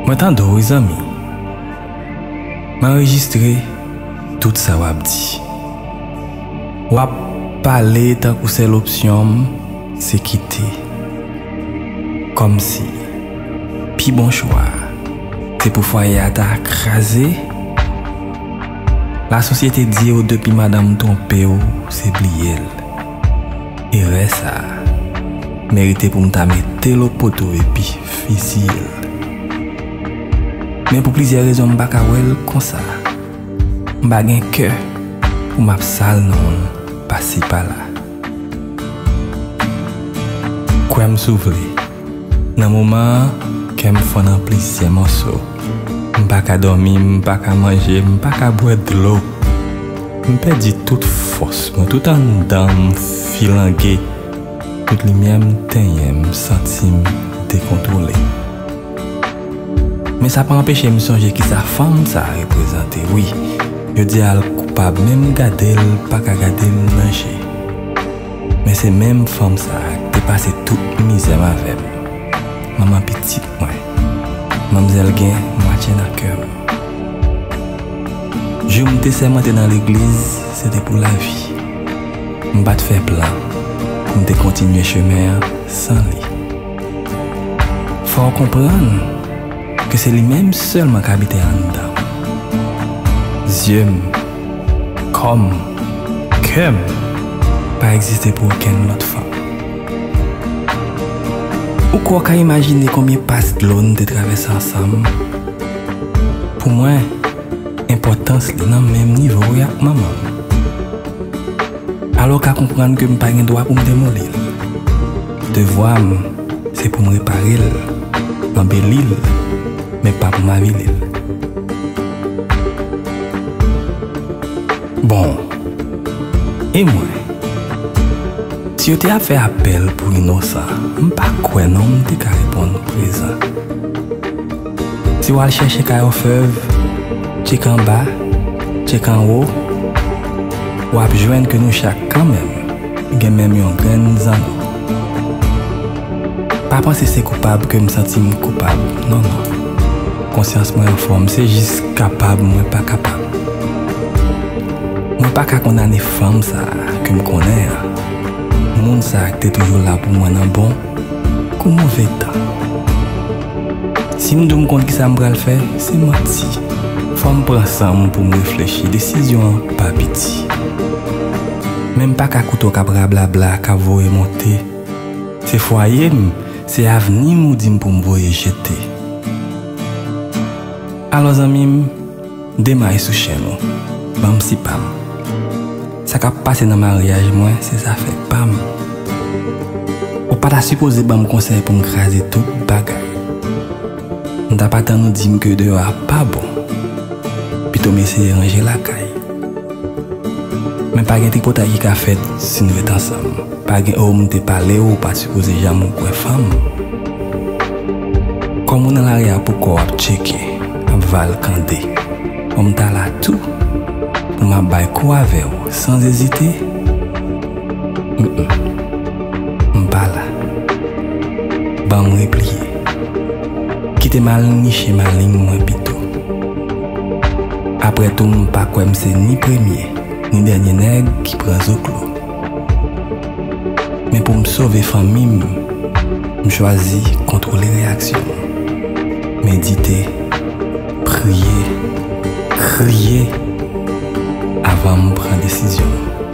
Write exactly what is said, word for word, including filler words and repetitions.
Mwen tande w wi zanmi. M anrejistre tout sa w ap di. W ap pale tankou sèl opsyon m se kite. Kòmsi pi bon chwa a se pou fwaye a ta kraze. Lasosyete di w depi madanm twonpe w, se bliye l. Erè sa a merite pou m ta mete l o poto epi fiziye l. Men pou plizyè rezon m pa ka wè l konsa. M pa gen kè pou m ap sal non l pasi pala. Kwè m si w vle. Nan moman an, kè m fann an plizyè mòso. M pa ka dòmi, m pa ka manje, m pa ka bwè dlo. M pèdi tout fòs mwen, tout anndan m filange. Tout limyè m tenyen, m santi m dekontwole. Men sa pa anpeche m sonje kisa fanm sa a reprezante. Wi, yo di a l koupab, men m gade l, pa ka gade l nan je. Men se menm fanm sa a ki te pase tout mizè m avè m. Manman pitit mwen. Manmzèl gen mwatye nan kè m. Jou m te sèmante nan legliz, se te pou lavi. M pa t fè plan pou m te kontinye chemen an san li. Fò w konprann ke se li menm sèlman k abite anndan m. Zye m, kò m, kè m pa egziste pou okenn lòt fanm. Ou kwè w ka imajine konbyen pas dlo n te travèse ansanm? Pou mwen, enpòtans li nan menm nivo wi ak manman m. Alò w ka konprann ke m pa gen dwa pou m demoli l. Devwa m, se pou m repare l, anbeli l, men pa pou m avili l. Bon, e mwen? Si yo te ap fè apèl pou inosan, m pa kwè non m te ka reponn prezan. Si w al chèche kay òfèv, tcheke anba, tcheke anwo, w ap jwenn ke nou chak kanmenm gen menm yon grenn zanno. Pa panse se koupab ke m santi m koupab. Non, non. Konsyans mwen anfòm, se jis kapab mwen pa kapab. Mwen pa ka kondane fanm sa a ke m konnen an. Moun sa a ki te toujou la pou mwen nan bon kou move tan. Si m di w m konn kisa m pral fè, se manti. Fò m pran san m pou m reflechi. Desizyon an pa piti. Men m pa ka kouto k ap rablabla, k ap voye monte. Se fwaye m, se avni m ou di m pou m voye jete. Alò zanmi m, demay sou chenn ou. Ban m si pa m. Sa k ap pase nan maryaj mwen, se zafè pa m. Ou pa ta sipoze ban m konsèy pou m kraze tout bagay. M t ap atann ou di m ke deyò a pa bon. Pito m eseye ranje lakay. Men pa gen tripotay ki ka fèt si n ret ansanm. Pa gen o m te pale w, ou pa t sipoze janm ou kwè fanm. Kòm ou nan lari a pou kò w ap tcheke, ap valkande. Bon, m ta la tou pou m ap bay kou avè w san ezite. Mm, mm. M pa la. Ban m repliye. Kite m al niche maleng mwen pito. Apre tou, m pa kwè m se ni premye, ni dènye nèg ki pran zoklo. Men pou m sove fanmi m, m chwazi kontwole reyaksyon m. Medite, priye, kriye avan m pran desizyon m.